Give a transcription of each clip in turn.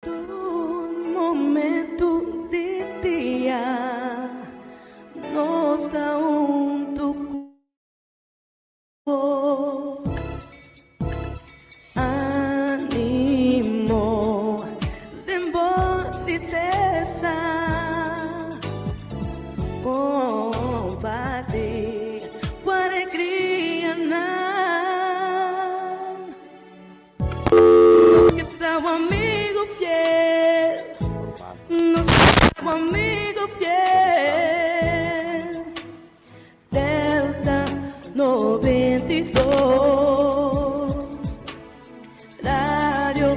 Tur momento di dia nos ta huntu ku bo. Animo den bo tristesa, kompartí bo alegrianan. Nos ke ta bo amigu fiel, nos ke ta bo amigu fiel. Delta 92, Radio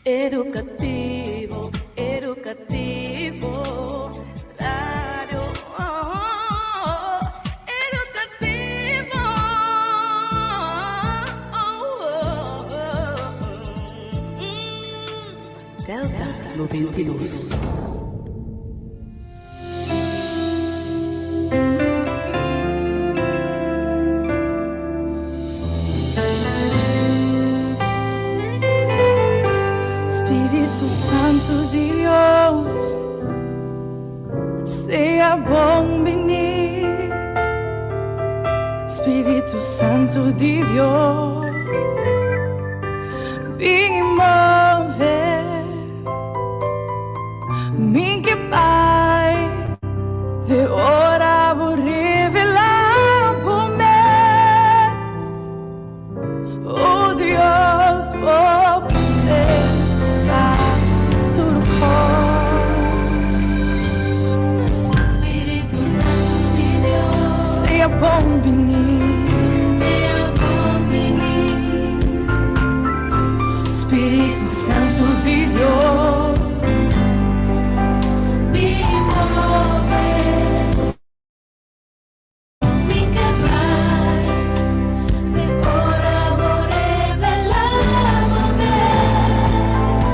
Educativo, educativo, Radio Educativo. Delta 92. Spiritu Santu di Dios, sea bon bini. Spiritu Santu di Dios, bin i move. Mi ke bai de ora bo revelá bo mes. Oh Dios, bo presencia ta tur kos. Spiritu Santu di Dios, sea bon bini. Sea bon bini. Spiritu Santu di Dios, bin move. Mi ke bai te ora bo revelá bo mes.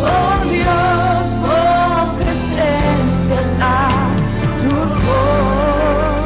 Oh Dios, bo presencia ta tur kos.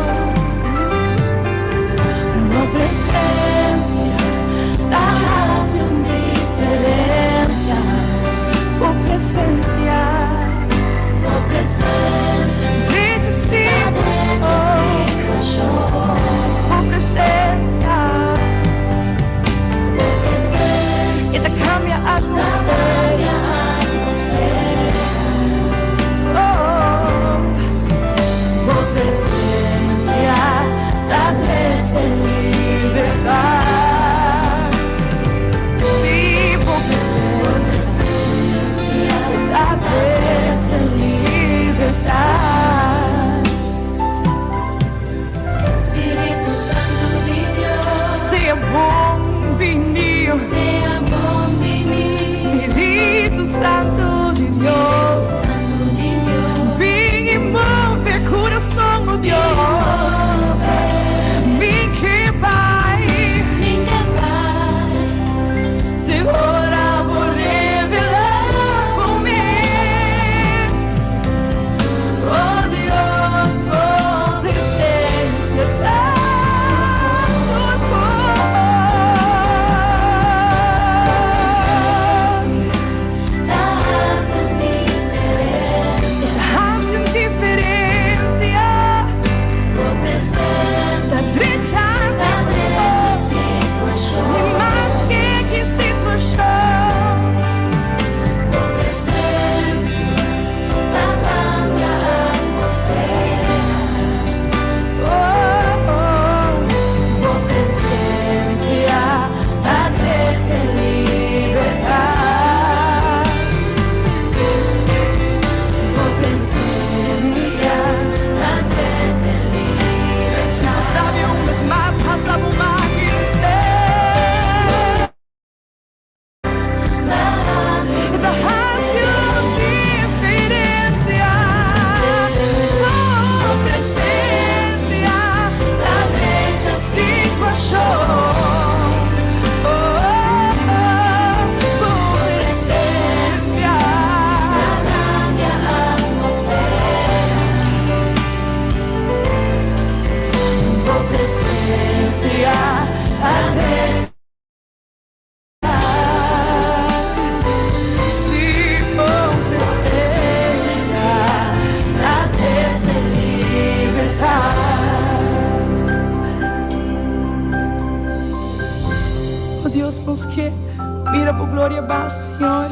mira bo gloria ba, Señor,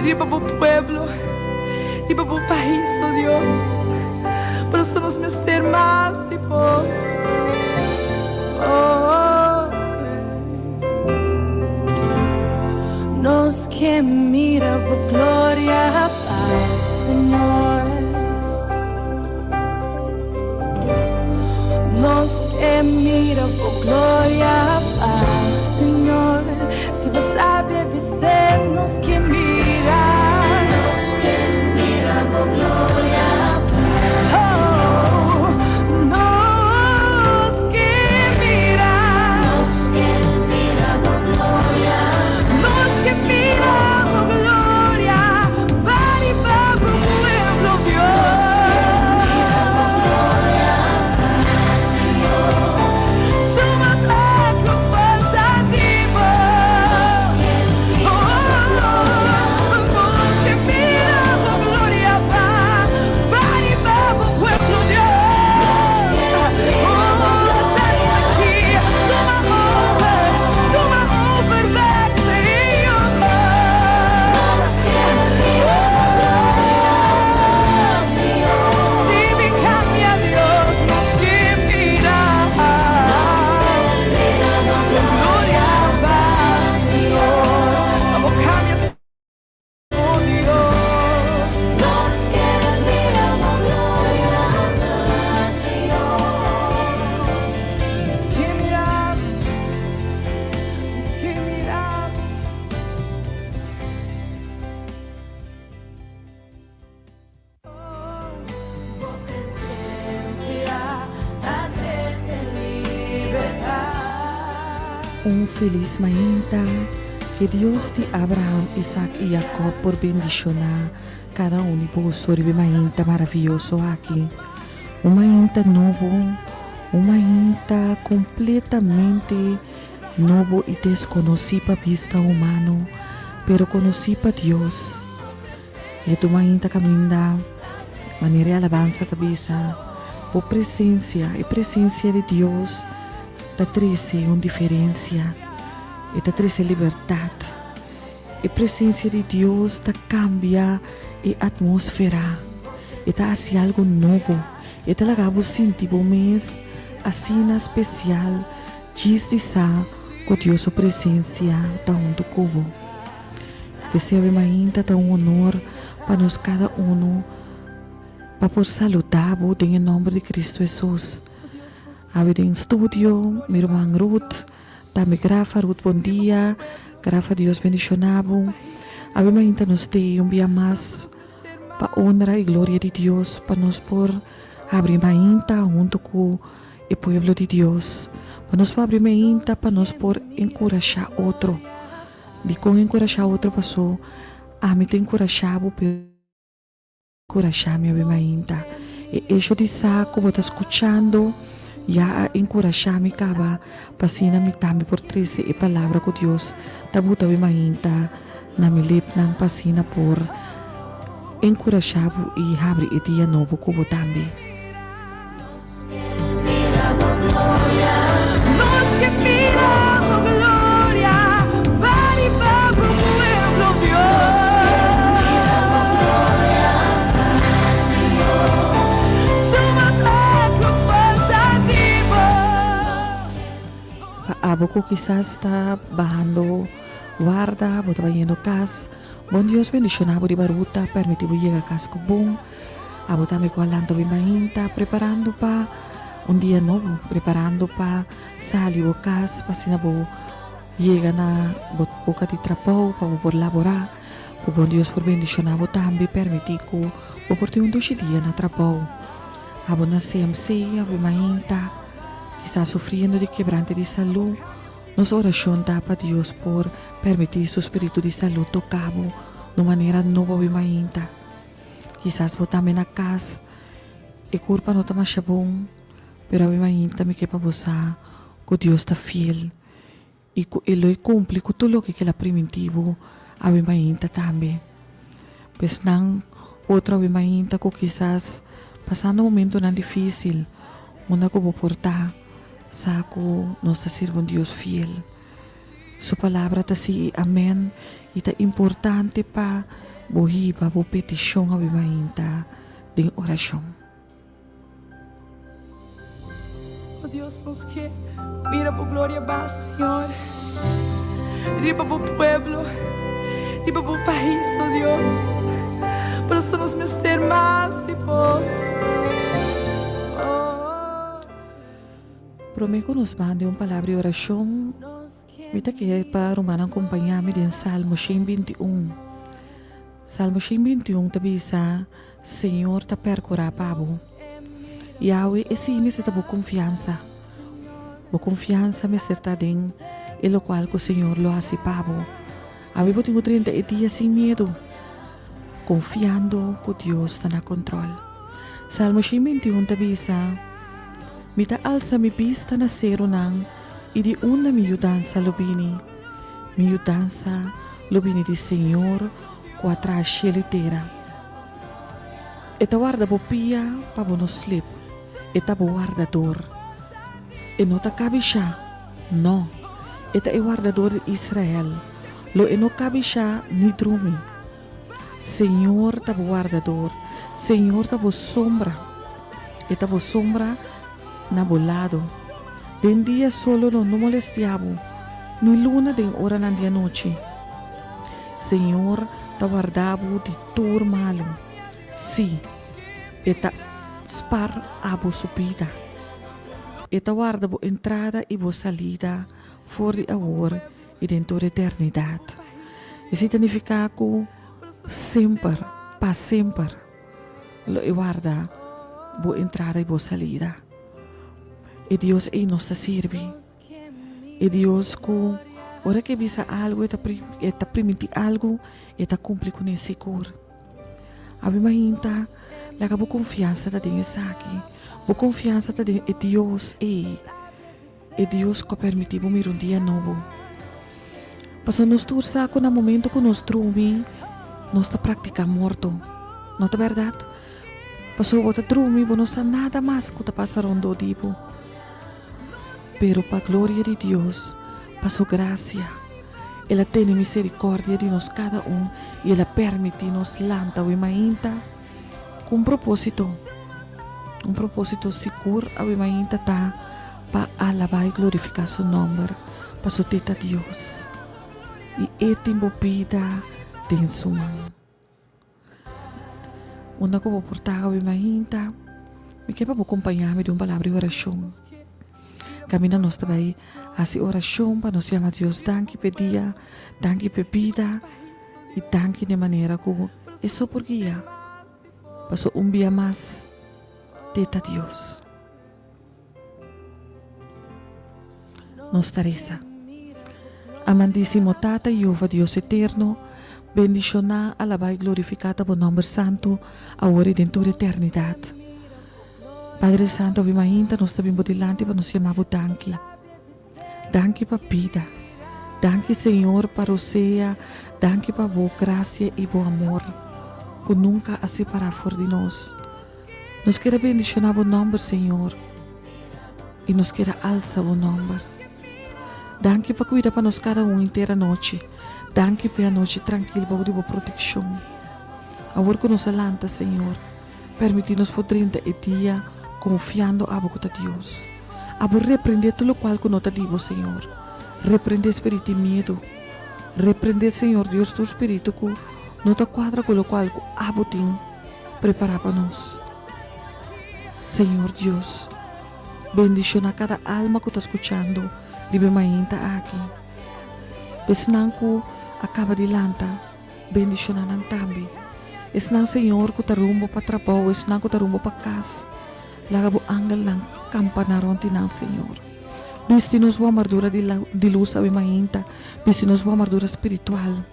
riba bo pueblo, riba bo pais, oh Dios. Por eso nos mester mas di bo. Oh, Nos ke mira bo gloria ba, Señor. Nos ke mira bo gloria ba, Señor. Si bo sabi, bisa nos ke mira. Nos ke mira bo gloria ba, Oh, nos ke mira. Nos ke mira bo gloria. Nos ke mira bo gloria ba riba bo pueblo, Dios. Mira bo gloria ba, Señor. Tuma back ku forsa di bo. Nos ke mira Oh, nos ke mira bo gloria ba, ba riba bo pueblo, Dios. Oh, danos aki, tuma over, tuma over back, Señor. Nos ke mira bo gloria ba, Señor. Si mi kambia, Dios, nos ke mira. Nos ke mira bo Gloria ba, Señor. Vamos, cambia, oh Dios. Nos ke mira bo gloria ba, Señor. Nos ke mira, nos ke mira. Bo presensia ta trese libertat. Un felis mainta, ku Dios di Abraham, Isaac i Jacob por bendishoná kada un di boso riba e mainta maravioso aki. Un mainta nobo, un mainta kompletamente nobo i deskonosí pa bista humano, pero konosí pa Dios. I e ta un mainta kaminda, manera e alabansa ta bisa, bo presensia, e presensia di Dios ta trese un diferensia, e ta trese libertat. E presensia di Dios ta kambia e atmósfera, e ta hasi algu nobo, e ta laga bo sinti bo mes asina spesial djis di sa ku Dios su presensia ta huntu ku bo. P'esei awe mainta ta un honor pa nos kada unu pa por saludá bo den e nòmber di Kristu Hesus. Awe den studio, mi ruman Ruth, tambe Grafa. Ruth, bon dia. Grafa, Dios bendishoná bo. Awe mainta nos t'ei un bia mas pa honra i gloria di Dios, pa nos por habri mainta huntu ku e pueblo di Dios, pa nos por habri mainta pa nos por enkurashá otro. Dikon enkurashá otro? Pasó ami ta enkurashá bo, pero enkurashá mi awe mainta. E echo di sa ku bo ta skuchando ya a enkurashá mi kaba pa asina mi tambe por trese e palabra ku Dios ta buta awe mainta na mi lepnan pa asina por enkurashá bo i habri e dia nobo ku bo tambe. Mira bo gloria. Nos ke mira bo gloria ba riba bo pueblo, Dios. Mira bo gloria ba, Señor. Tuma back ku forsa di bo. Pa abo ku kisas ta bahando warda, bo ta bayendo kas, bon Dios bendishoná bo riba ruta, permití bo yega kas ku bon. Abo tambe ku a lanta bin mainta preparando pa un dia nobo, preparando pa sali bo kas pa asina bo yega na bo boka di trabou pa bo por laborá. Ku bon Dios por bendishoná bo tambe, permití ku bo por tin un dushi dia na trabou. Abo na CMC, abo mainta, kisas sufriendo di kebrante di salú, nos orashon ta pa Dios por permití su spiritu di salú toka bo na un manera nobo bin mainta. Kisas bo tambe na kas e kurpa no ta masha bon, pero awe mainta mi ke pa bo sa ku Dios ta fiel i ku e lo e kumpli ku tur loke ke el a primintí bo awe mainta tambe. Pues nan otro awe mainta ku kisas pasando momentunan difísil unda ku bo por ta, sa ku nos ta sirbi un Dios fiel. Su palabra ta sí i amèn i ta importante pa bo hiba bo petishon awe mainta den orashon. O Dios nos ke mira bo gloria ba Señor riba bo pueblo riba bo pais o Dios por eso nos mester mas di bo oh. Prome ku nos ban den un palabra di orashon mi ta ke pa rumannan kompañá mi den Salmo 121. Salmo 121 ta bisa, Señor ta perkurá pa bo. Yahweh, esei mester ta bo konfiansa. Bo konfiansa mester ta den e lokual ku Señor lo hasi pa bo. Awe bo tin ku drenta e dia sin miedu, konfiando ku Dios ta na kontròl. Salmo 121 ta bisa, Mi ta alsa mi bista na serunan, i di unda mi yudansa lo bini? Mi yudansa lo bini di Señor ku a traha shelu i tera. E ta warda bo pia pa bo no slip, e ta bo wardador. E no ta kabishá, no, e ta e wardador di Israel, lo e no kabishá ni drumi. Señor ta bo wardador, Señor ta bo sombra, e ta bo sombra na bo lado. Den dia solo lo no molestiá bo, ni luna den oranan di anochi. Señor ta warda bo di tur malu, sí, e ta spar abo su bida. E ta warda bo entrada i bo salida for di awor i den tur eternidat. Esei ta nifiká ku semper, pa semper, lo e warda bo entrada i bo salida. E Dios ei nos ta sirbi. E Dios ku ora ku e bisa algu, e ta e ta primintí algu, e ta kumpli kuné sigur. Abi mainta, laga bo konfiansa ta den esaki. Bo konfiansa ta den e Dios ei. E Dios ku a permití bo mira un dia nobo. Pasobra nos tur sa ku na momento ku nos drumi, nos ta praktiká morto. No ta bèrdat? Pasobra bo ta drumi, bo no sa nada mas ku ta pasa rondó di bo. Pero pa gloria di Dios, pa su grasia, El a tene miserikòrdia di nos kada un i El a permití nos lanta awe mainta ku un propósito. Un propósito sigur awe mainta ta pa alabá i glorifiká su nòmber, pasobra te ta Dios i e tin bo bida den su man. Unda ku bo por ta awe mainta, mi ke pa bo kompañá mi den un palabra di orashon. Kaminda nos ta bai hasi orashon pa nos yama Dios danki p'e dia, danki p'e bida i danki den manera ku e so por guia. Pasobra un bia mas te ta Dios. Nos ta resa. Amandísimo Tata Jehova Dios eterno, bendishoná, alabá i glorifiká ta bo nòmber santu, awor i den tur eternidat. Padre Santu, awe mainta nos ta bin bo dilanti pa nos yama bo danki. Danki pa bida. Danki Señor pa rosea, danki pa bo gracia i bo amor ku nunka a separá for di nos. Nos kier a bendishoná bo nòmber Señor i nos kier a alsa bo nòmber. Danki pa kuida pa nos kada un henter anochi. Danki pa e anochi trankil bou di bo protekshon. Awor ku nos a lanta Señor, permití nos por drenta e dia konfiando abo ku ta Dios. Abo reprendé tur lokual ku no ta di bo Señor. Reprendé spiritu di miedu. Reprendé Señor Dios tur spiritu ku no ta kuadra ku lokual ku abo tin. Prepará pa nos. Señor Dios, bendiciona cada alma cu ta scuchando riba e mainta aki. Esnan cu a caba di lanta, bendiciona nan tambe. Esnan, Señor, cu ta rumbo pa trabou, esnan cu ta rumbo pa cas, laga bo angelnan campa nan rond di nan, Señor. Bisti nos bo amardura di luz awe mainta, bisti nos bo amardura spiritual.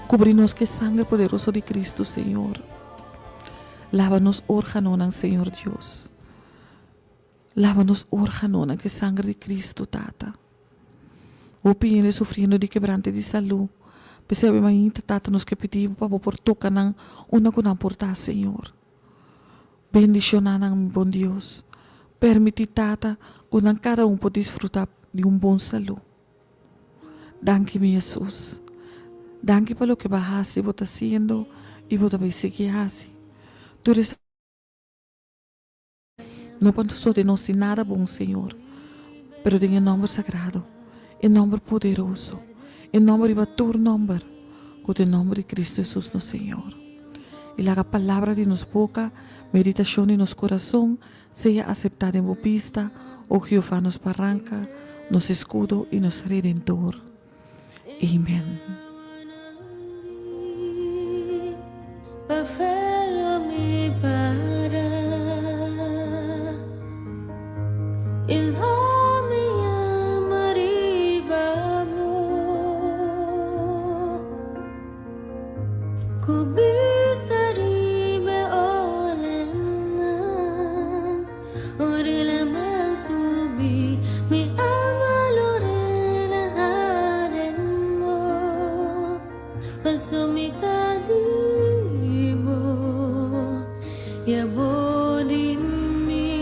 Kubri nos ku e sangre poderoso di Cristo, Señor. Laba nos órganonan, Señor Dios. Laba nos órganonan ku e sangre di Cristo, Tata. Hopi hende sufriendo di kebrante di salú. P'esei awe mainta, Tata, nos ke pidi Bo pa Bo por toka nan unda ku nan por ta, Señor. Bendishoná nan, mi bon Dios. Permití, Tata, ku nan kada un por disfrutá di un bon salú. Danki mi Hesus. Danki pa loke bo a hasi, bo ta hasiendo i bo ta bai sigui hasi. Tur esaki no pa nos den nos tin nada bon, Señor, pero den e nomber sagrado, e nomber poderoso, e nomber riba tur nomber, ku ta e nomber di Cristo Hesus nos Señor. I laga palabra di nos boka, meditashon di nos kurason, Sea aseptá den bo bista, o Jehová nos baranka, nos eskudo i nos Redentor. Amen. Ku bista riba e olanan, ora e laman subi, mi alma lo relaha den bo, paso mi ta di bo i abo di mi.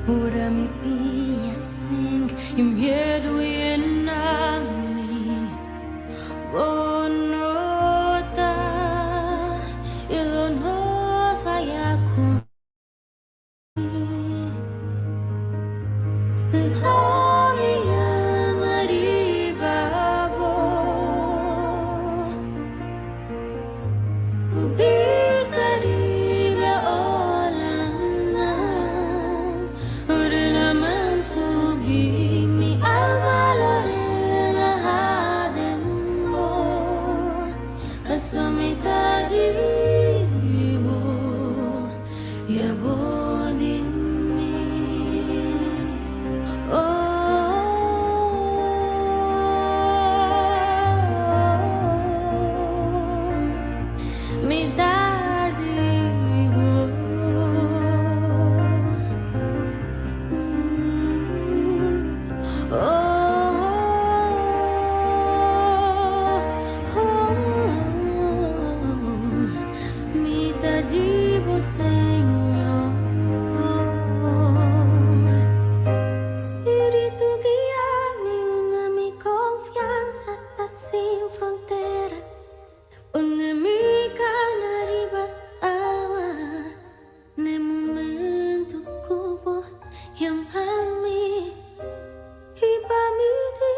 Ora mi pia sink i miedu yena mi, bo no ta i lo no faya ku mi. Lo mi ama riba bo. Ku bista riba olanan, ora laman subi, mi alma lo relaha den bo, paso mi ta di bo i abo di mi. Mi ta di bo. Mi ta di bo, Señor. Spiritu guia mi unda mi confiansa ta sin frontera. Pone mi cana riba awa n'e momento cu bo yama mi. I pa mi di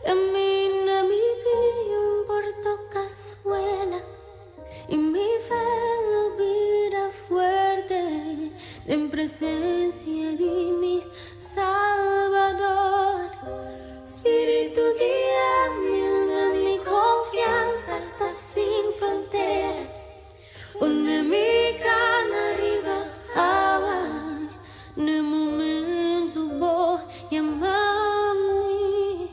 camina mi pidi un porto casuela i mi fe lo bira fuerte den presencia di mi Salvador. Spiritu guia mi unda mi confiansa ta sin frontera. Pone mi cana riba awa n'e momento bo yama mi.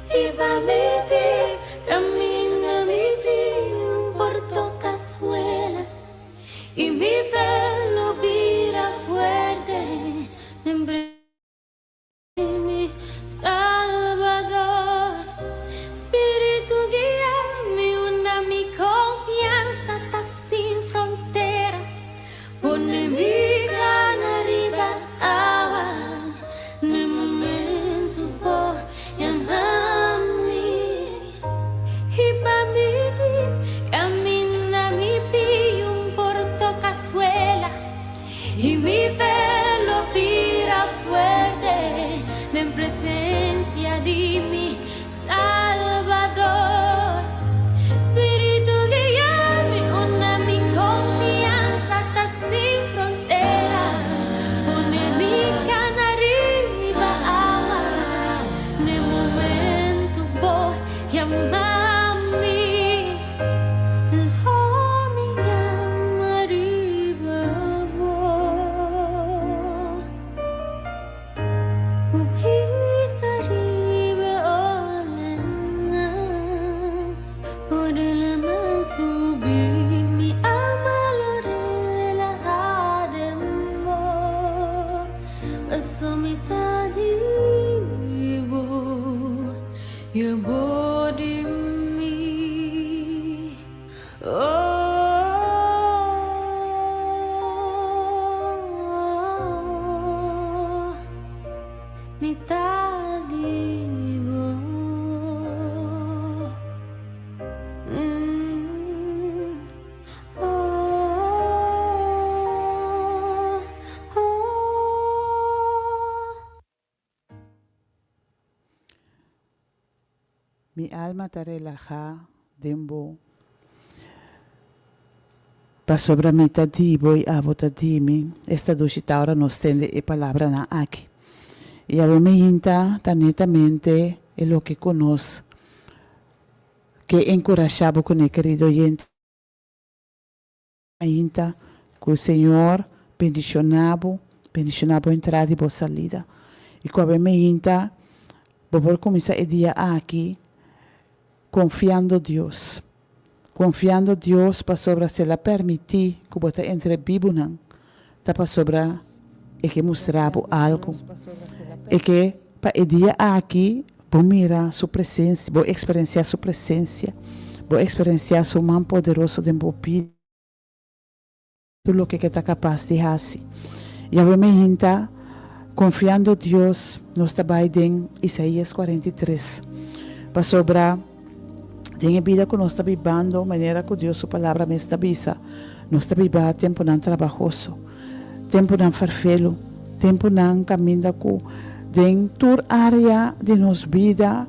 I pa mi ti caminda mi pidi un porto casuela i mi fe lo bira fuerte den. Mi Salvador, Spiritu guia mi unda mi confiansa ta sin frontera. Pone mi cana riba awa n'e momento bo yama mi. I pa mi dip caminda mi pidi un porto casuela. Mi alma ta relahá den bo. Pasobra mi ta di bo i abo ta di mi. Esta dushi ta ora nos tende e palabranan aki. I awe meinta ta netamente e loke ku nos ke enkurashá bo kuné, kerido oyente. Ainda ku Señor bendishoná bo, bendishoná bo entrada i bo salida. I ku awe meinta bo por kuminsá e dia aki konfiando Dios. Konfiando Dios pasobra si El a permití ku bo ta entre bibunan, ta pasobra E ke mustra bo algu. E ke pa e dia aki bo mira Su presensia, bo eksperensiá Su presensia, bo eksperensiá Su man poderoso den bo bida. Tur loke ke ta kapas di hasi. Yahweh me hinta, konfiando Dios, nos ta bai den Isaías 43. Pasobra den e bida ku nos ta bibando, manera ku Dios su palabra mes ta bisa, nos ta biba tempunan trabahoso, tempunan ferfelu, tempunan kaminda ku den tur área di nos bida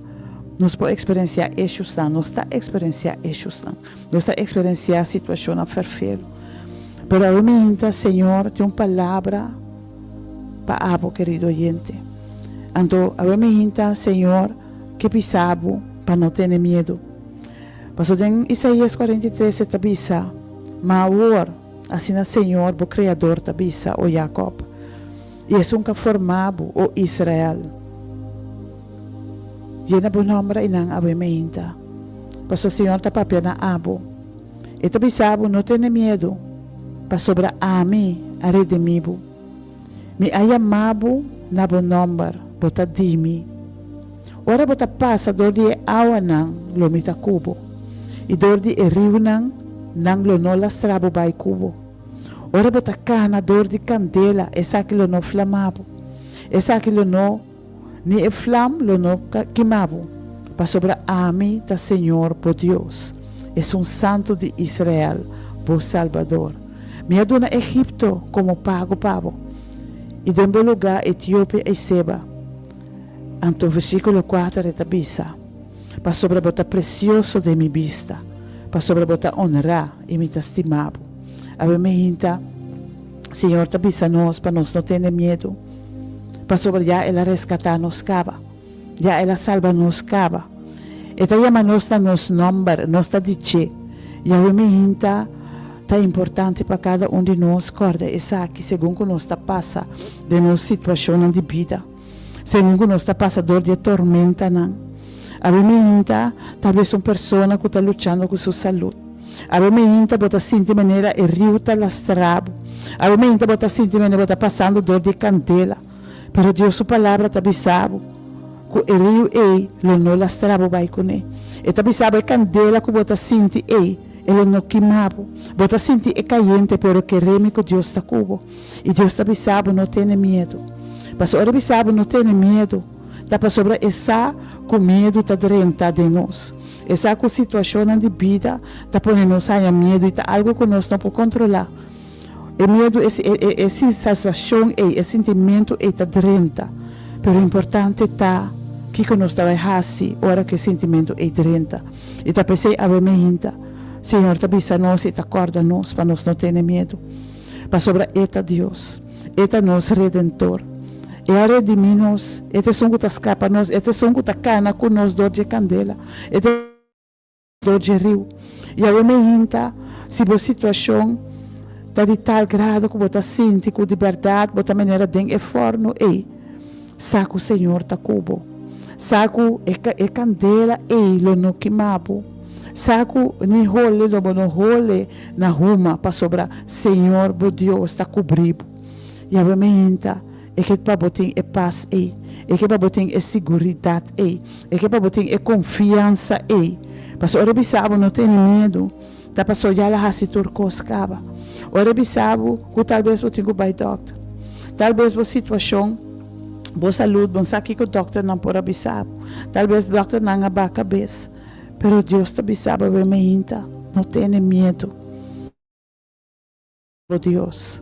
nos por eksperensiá eshusnan, nos ta eksperensiá eshusnan. Nos ta eksperensiá situashonnan ferfelu. Pero awe mainta Señor tin un palabra pa abo, kerido oyente. Anto awe mainta Señor ke bisa bo pa no tene miedu. Pasobra den Isaías 43 e ta bisa, Ma awor, asina Señor bo Kreador ta bisa, o Jakòb, i esun ku a forma bo, o Israel. Yena bo nòmber einan awe mainta, pasobra Señor ta papia na abo. E ta bisa bo, No tene miedu, pasobra ami a redimí bo. Mi a yama bo na bo nòmber, bo ta di mi. Ora bo ta pasa dor di e awanan, lo mi ta ku bo, i dor di e riunan, nan lo no lastra bo bai ku bo. Ora bo ta kana dor di kandela, esaki lo no flama bo, esaki lo no. Ni e flam lo no kima bo, pasobra ami ta Señor bo Dios, Esun Santu di Israel, bo Salbador. Mi a duna Egipto komo pago pa bo, i den bo lugá Etiopia i Seba. Anto versíkulo kuater e ta bisa, Pasobra bo ta presioso den mi bista, pasobra bo ta onrá i mi ta stima bo. Awe mi hinta, Señor ta bisa nos pa nos no tene miedu. Pasobra ya el a reskatá nos kaba. Ya el a salba nos kaba. E ta yama nos na nos nòmber, nos ta di dje. Yahweh mi hinta, ta importante pa kada un di nos kòrda esaki segun ku nos ta pasa den nos situashonnan di bida, segun ku nos ta pasa dor di e tormentanan. Awe mi hinta, talbes un persona ku ta luchando ku su salud. Awe meinta bo ta sinti manera e riu ta lastra bo. Awe meinta bo ta sinti manera bo ta pasando dor di e kandela. Pero Dios su Palabra ta bisa bo ku e riu ei lo no lastra bo bai kuné. E ta bisa bo e kandela ku bo ta sinti ei, e lo no kima bo. Bo ta sinti e kayente, pero keremi ku Dios ta ku bo. I Dios ta bisa bo no tene miedu. Pasobra ora e bisa bo no tene miedu, ta pasobra e sa ku miedu ta drenta den nos. E sa ku situashonnan di bida ta pone nos haña miedu i ta algu ku nos no por kontrolá. E miedu, e e sensashon ei, e sintimentu ei ta drenta. Pero importante ta kiko nos ta bai hasi ora ku e sintimentu ei drenta. I ta p'esei awe meinta Señor ta bisa nos i ta kòrda nos pa nos no tene miedu. Pasobra E ta Dios. E ta nos Redentor. E a redimí nos. E ta esun ku ta skapa nos. E ta esun ku ta kana ku nos dor dje kandela. E ta dor dje riu. I awe meinta, si bo situashon ta di tal grado ku bo ta sinti ku di bèrdat bo ta manera den e fòrnu ei, sa ku Señor ta ku bo. Sa ku e kandela ei lo no kima bo. Sa ku ni hole lo bo no hole na huma, pasobra Señor bo Dios ta kubrí bo. Yahweh meinta, e ke pa bo tin e pas ei, e ke pa bo tin e siguridat ei, e ke pa bo tin e konfiansa ei. Pasobra ora e bisa bo no tene miedu, ta pasobra ya el a hasi tur kos kaba. Ora e bisa bo ku talbes bo tin ku bai dòkter, talbes bo situashon, bo salud, bo no sa kiko dòkternan por a bisa bo, talbes dòkternan a baha kabes. Pero Dios ta bisa bo awe meinta, no tene miedu. Bo Dios,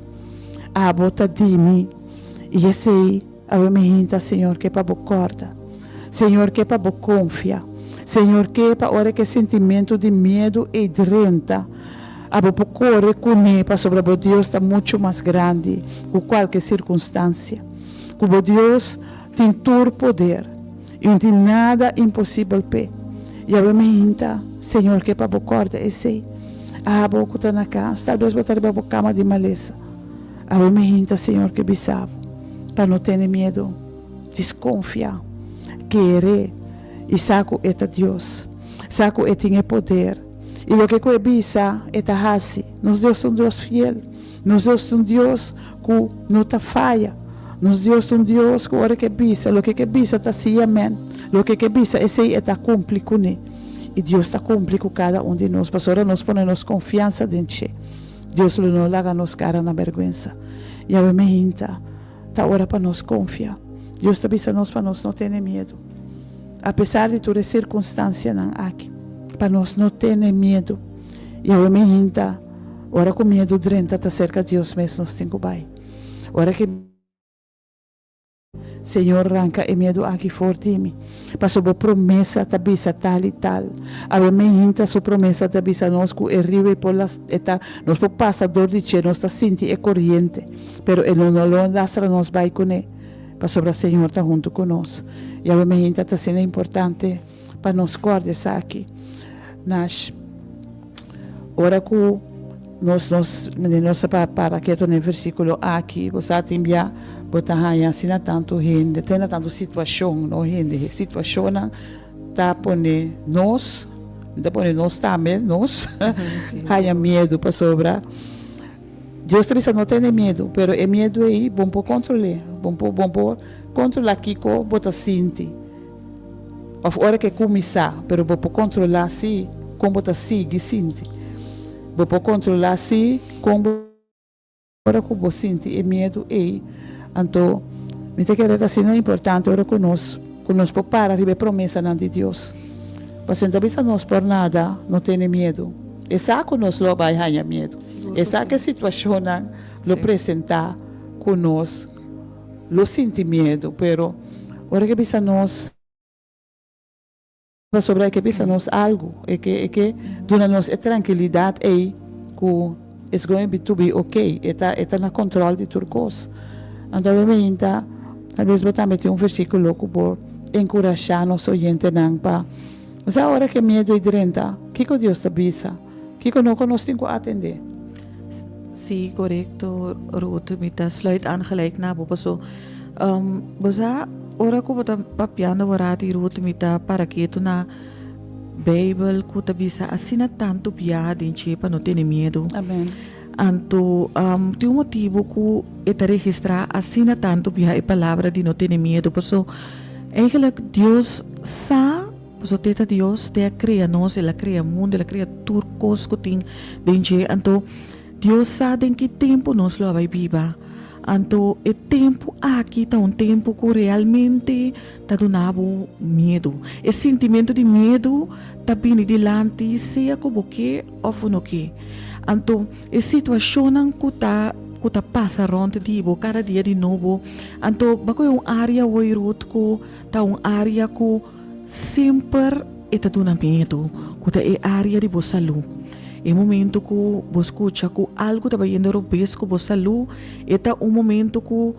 abo ta di mi, i esei awe meinta Señor ke pa bo kòrda. Señor ke pa bo konfia. Señor ke pa ora ku e sentimentu di miedu ei drenta, abo por kore kuné pasobra bo Dios ta muchu mas grandi ku kualke sirkunstansia. Ku bo Dios tin tur poder i no tin nada imposibel p'e. Yahweh meinta, Señor ke pa bo kòrda esei. Abo ku ta na kas, talbes bo ta riba bo kama di malesa. Awe meinta, Señor ke bisa bo pa no tene miedu, diskonfia, kere i sa ku e ta Dios, sa ku e tin e poder i loke ku e bisa e ta hasi. Nos Dios ta un Dios fiel. Nos Dios ta un Dios ku no ta faya. Nos Dios ta un Dios ku ora ku e bisa, loke ku e bisa ta sí amèn. Loke ku e bisa esei e ta kumpli kuné. I Dios ta kumpli ku kada un di nos pasobra nos pone nos konfiansa den dje. Dios lo no laga nos kara na bèrgwensa. Yahweh meinta ta ora pa nos konfia. Dios ta bisa nos pa nos no tene miedu. Apesar di tur e sirkunstansianan aki, pa nos no tene miedu. Yahweh meinta. Ora ku miedu drenta ta serka Dios mes nos tin ku bai. Ora ki Señor ranka e miedu aki for di mi, paso bo promesa ta bisa tal i tal. Awe meinta su promesa ta bisa nos ku e riu ei por las e ta nos por pasa dor di dje, nos ta sinti e koriente, pero e lo no lo lastra nos bai kuné, pasobra Señor ta huntu ku nos. I awe meinta ta asina importante pa nos kòrda esaki. Nash. Ora ku nos nos nos a para ketu na e versíkulo aki, bo sa tin bia bo ta haña asina tantu hende, te na tantu situashon, no hende, situashonnan ta pone nos, ta pone nos tambe, nos haña miedu pasobra Dios ta bisa no tene miedu, pero e miedu ei bo no por kontrol'é, bo no por bo no por kontrolá kiko bo ta sinti. Of ora ke kuminsá, pero bo por kontrolá si kon bo ta sigui sinti. Bo por kontrolá si kon bo ora ku bo sinti e miedu ei. Anto mi ta kere ta asina importante ora ku nos ku nos por para riba e promesanan di Dios. Pasobra no ta bisa nos por nada no tene miedu. E sa ku nos lo bai haña miedu. E sa ku e situashonnan lo presentá ku nos. Lo sinti miedu, pero ora ke bisa nos pasobra e ke bisa nos algu, e ke e ke duna nos e trankilidat ei ku it's going be to be okay, e ta e ta na kontrol di tur kos. Anto awe meinta talbes bo tambe tin un versíkulo ku por enkurashá nos oyentenan pa sa ora ke miedu ei drenta, kiko Dios ta bisa? Kiko no ku nos tin ku atendé? Sí, korekto Ruth, mi ta sluit aan gelijk na bo paso bo sa ora ku bo ta papiando bo rati Ruth mi ta para ketu na Beibel ku ta bisa asina tantu biaha den dje pa no tene miedu. Amen. Anto tin un motibu ku e ta registrá asina tantu biaha e palabra di no tene miedu paso eigenlijk Dios sa. Pasobra te ta Dios, te a krea nos, el a krea mundu, el a krea tur kos ku tin den dje. Anto, Dios sa den ki tempu nos lo a bai biba. Anto, e tempu aki ta un tempu ku realmente ta duna bo miedu. E sintimentu di miedu ta bini dilanti sea ku bo ke òf bo no ke. Anto, e situashonnan ku ta ku ta pasa rònt di bo kada dia di nobo. Anto, bako e un área hoy, Ruth, ku ta un área ku. Semper e ta duna miedu ku ta e área di bo salú. E momentu ku bo skucha ku algu ta bayendo robes ku bo salú, e ta un momentu ku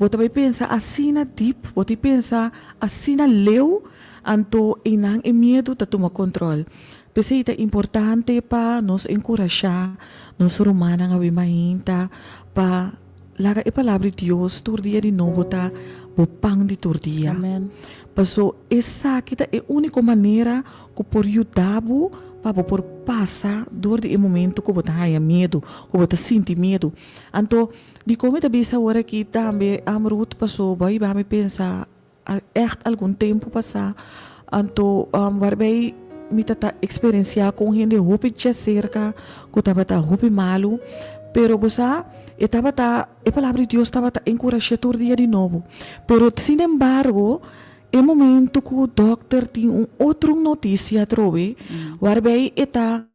bo ta bai pensa asina dip, bo ta pensa asina leu, anto einan e miedu ta tuma kontrol. P'esei ta importante pa nos enkurashá nos rumannan awe mainta pa Laga e palabra di Dios tur dia di nobo ta bo pan di tur dia. Amen. Paso esaki ta e úniko manera ku por yuda bo pa bo por pasa dor di e momento ku bo ta haña miedu, ku bo ta sinti miedu. Anto, dikon mi ta bisa awor aki tambe, Ruth, paso bo a yuda mi pensa Ègt algun tempu pasá, anto warbei mi ta ta eksperensiá ku un hende hopi djaserka ku tabata hopi malu, pero bo sa, e tabata, e Palabra di Dios tabata enkurash'é tur dia di nobo. Pero sin embargo, e momento ku dòkter tin un otro notisia atrobe, warbei e ta.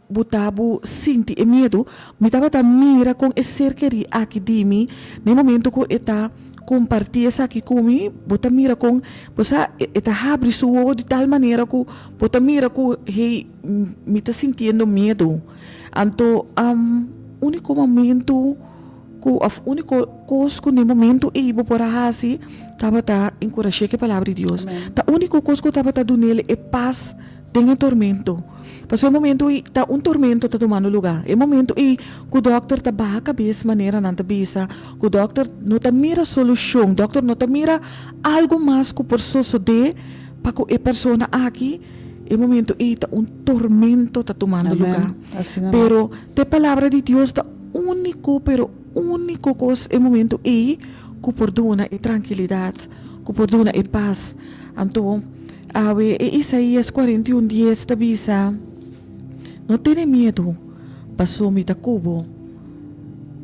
Bo ta bo sinti e miedu? Mi tabata mira kon e ser kerí aki di mi na e momento ku e ta. kompartí esaki ku mi, bo ta mira kon, bo sa, e ta habri su wowo di tal manera ku bo ta mira ku, hey, mi ta sintiendo miedu. Anto, úniko momentu ku òf úniko kos ku na e momentu ei bo por a hasi tabata enkurash'é ku e Palabra di Dios. Ta úniko kos ku tabata dun'el e pas den e tormento. Pasobra e momento ei ta un tormento ta tumando lugá. E momento ei ku dòkter ta baha kabes manera nan ta bisa ku dòkter no ta mira solushon, dòkter no ta mira algu mas ku por sosodé pa ku e persona aki, e momento ei ta un tormento ta tumando lugá. Pero te palabra di Dios ta úniko pero úniko kos e momento ei ku por duna e trankilidat, ku por duna e pas. Anto. Awe e Isaías 41 dies ta bisa, No tene miedu, paso mi ta ku bo.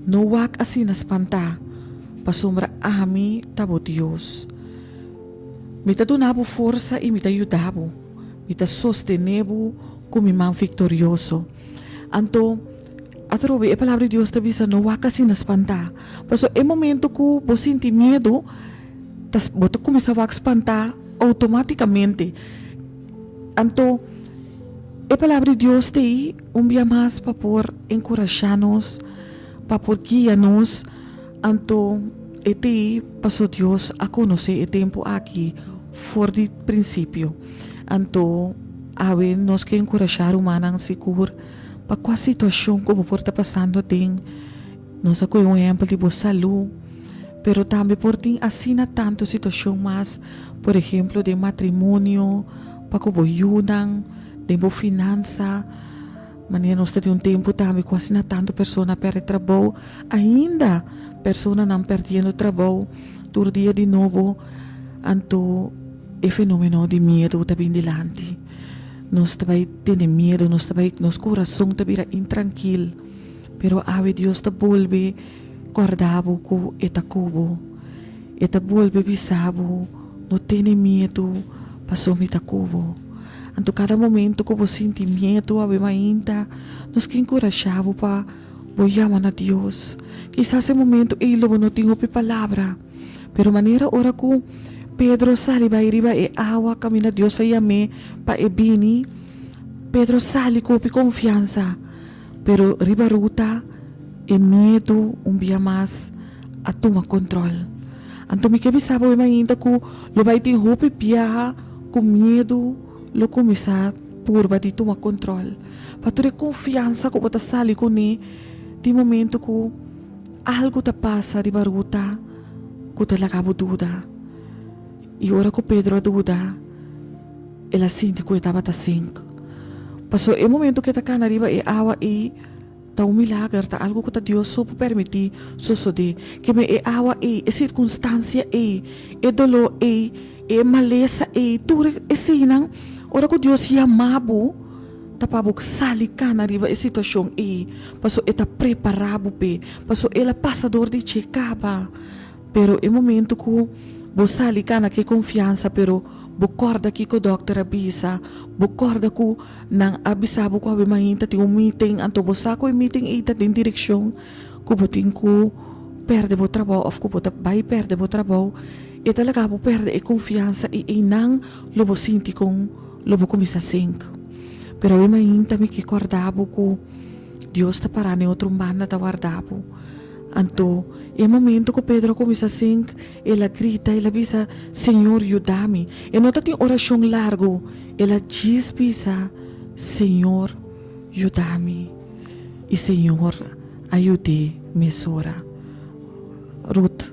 No wak asina spantá, pasobra ami ta bo Dios. Mi ta duna bo forsa i mi ta yuda bo, mi ta sostené bo ku mi man viktorioso. Anto, atrobe e Palabra di Dios ta bisa, No wak asina spantá, pasobra e momento ku bo sinti miedu, ta bo ta kuminsá wak spantá outomátikamente. Anto, e Palabra di Dios ta ei un bia mas pa por enkurashá nos, pa por guia nos. Anto, e ta ei pasobra Dios a konosé e tempu aki for di prinsipio. Anto, awe nos ke enkurashá rumannan sigur pa kua situashon ku bo por ta pasando aden. Nos a kohe un ehèmpel di bo salú, pero tambe por tin asina tantu situashon mas, por ehemplo den matrimonio, pa ku bo yunan, den bo finansa. Manera nos ta den un tempu tambe ku asina tantu persona a pèrdè trabou, ainda personanan pèrdiendo trabou tur dia di nobo, anto e fenomeno di miedu ta bin dilanti. Nos ta bai tene miedu, nos ta bai, nos kurason ta bira intrankil. Pero awe Dios ta bolbe kòrda bo ku e ta ku bo. E ta bolbe bisa bo, No tene miedu, pasobra mi ta ku bo. Anto kada momento ku bo sinti miedu awe mainta, nos ke enkurashá bo pa bo yama na Dios. Kisas e momento ei lo bo no tin hopi palabra, pero manera ora ku Pedro sali bai riba e awa kaminda Dios a yam'é pa e bini, Pedro sali ku hopi konfiansa. Pero riba ruta e miedu un bia mas a tuma control. Anto mi ke bisa bo ainda cu lo bay tin hopi biaha cu miedu lo cuminsa purba di tuma control. Pa tur e confiansa cu bo ta sali cune tin momento cu algo ta pasa riba ruta cu ta laga bo duda. Y ora cu Pedro a duda. El a sinti ku e tabata sink. Pasobra e momento ku e ta kana riba e awa ei ta un milager, ta algu ku ta Dios so por permití sosodé. Keme e awa ei, e sirkunstansia ei, e doló ei, e malesa ei, tur eseinan, ora ku Dios yama bo, ta pa bo sali kana riba e situashon ei, pasobra e ta prepará bo p'e, pasobra el a pasa dor di dje kaba. Pero e momento ku bo sali kana ku e konfiansa, pero bo kòrda kiko dòkter a bisa, bo kòrda ku nan a bisa bo ku awe mainta tin un meeting, anto bo sa ku e meeting ei ta den direkshon ku bo tin ku pèrdè bo trabou òf ku bo ta bai pèrdè bo trabou, e ta laga bo pèrdè e konfiansa i einan lo bo sinti kon lo bo kuminsá sink. Pero awe mainta mi ke kòrda bo ku Dios ta pará na e otro banda ta warda bo. Anto, e momento ku Pedro a kuminsá sink, el a grita, el a bisa, Señor, yuda mi. E no ta tin orashon largu, el a djis bisa, Señor, yuda mi. I Señor a yud'é mesora. Ruth,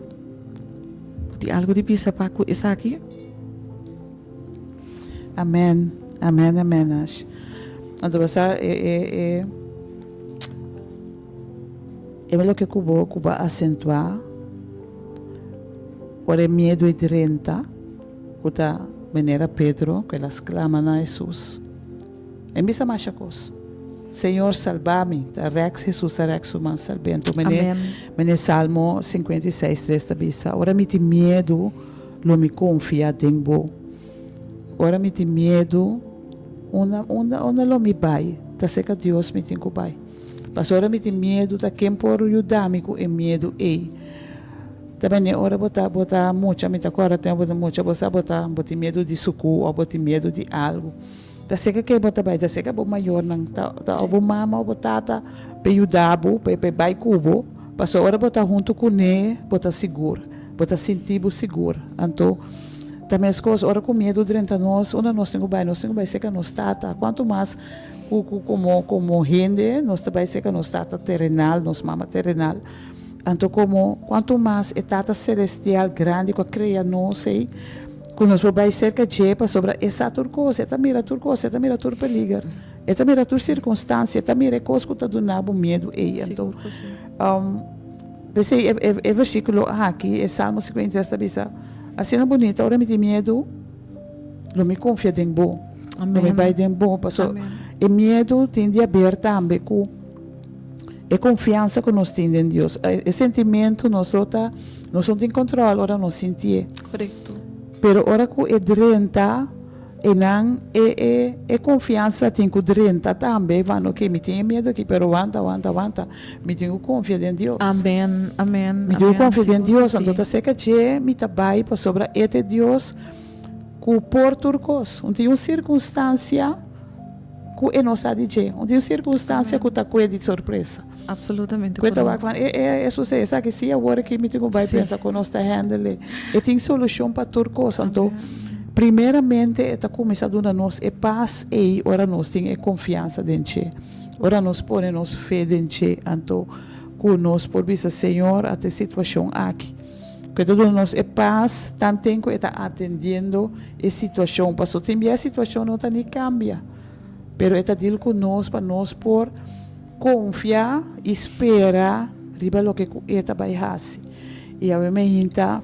bo tin algu di bisa pa ku esaki? Amen, amen, amen, Ash. Anto bo sa e e e. E loke ku bo ku bo a asentuá ora e miedu e drenta, ku ta manera Pedro ku el a sklama na Hesus. E bisa masha kos, Señor salba mi! Ta rèks Hesus a rèks su man salb'é. Anto mene mene Salmo 56, tres ta bisa, Ora mi tin miedu, lo mi konfia den bo. Ora mi tin miedu, unda unda unda lo mi bai? Ta serka Dios mi tin ku bai. Pasobra mi tin miedu, ta ken por yuda mi ku e miedu ei? Ta bini ora bo ta bo ta mucha, mi ta kòrda tempu bo ta mucha, bo sa bo ta bo tin miedu di sukú òf bo tin miedu di algu. Ta seka ke bo ta bai, ta seka bo mayornan, ta ta òf bo mama òf bo tata p'e yuda bo, p'e p'e bai ku bo, pasobra ora bo ta huntu kuné bo ta sigur, bo ta sinti bo sigur. Anto ta meskos ora ku miedu drenta nos, unda nos tin ku bai? Nos tin ku bai seka nos tata, kuantu mas ku ku komo komo hende nos ta bai seka nos tata terenal, nos mama terenal. Anto komo kuantu mas e Tata Selestial grandi ku a krea nos ei, ku nos por bai serka dje pasobra e sa tur kos, e ta mira tur kos, e ta mira tur peliger, e ta mira tur sirkunstansia, e ta mira e kos ku ta duna bo miedu ei. Anto, p'esei e versíkulo aki, e Salmo 53 ta bisa asina bunita, Ora mi tin miedu, lo mi konfia den bo, lo mi bai den bo, pasobra e miedu tin di haber tambe ku. E konfiansa ku nos tin den Dios, e sentimentu nos lo ta, nos no tin kontrol ora nos sintié. Korekto. Pero ora ku e drenta, einan e e e konfiansa tin ku drenta tambe, van oke mi tin e miedu aki, pero wanta, wanta, wanta, mi tin ku konfia den Dios. Amen, amen, Mi tin ku konfia den Dios, anto ta serka dje mi ta bai pasobra e ta e Dios ku por tur kos. Un tin un sirkunstansia. Ku e no sa di dje. Un tin sirkunstansia ku ta kue di sorpresa. Absolutamente Ku e ta wak van e e e susede esaki si awor aki mi tin ku bai pensa ku nos ta handle. E tin solushon pa tur kos. Anto primeramente e ta kuminsá duna nos e pas ei ora nos tin e konfiansa den dje. Ora nos pone nos fe den dje anto ku nos por bisa Señor ata e situashon aki. Ku e ta duna nos e pas tanten ku e ta atendiendo e situashon. Pasobra tin bia e situashon no ta ni kambia, pero e ta dil ku nos pa nos por konfia i spera riba loke ku e ta bai hasi. I awe meinta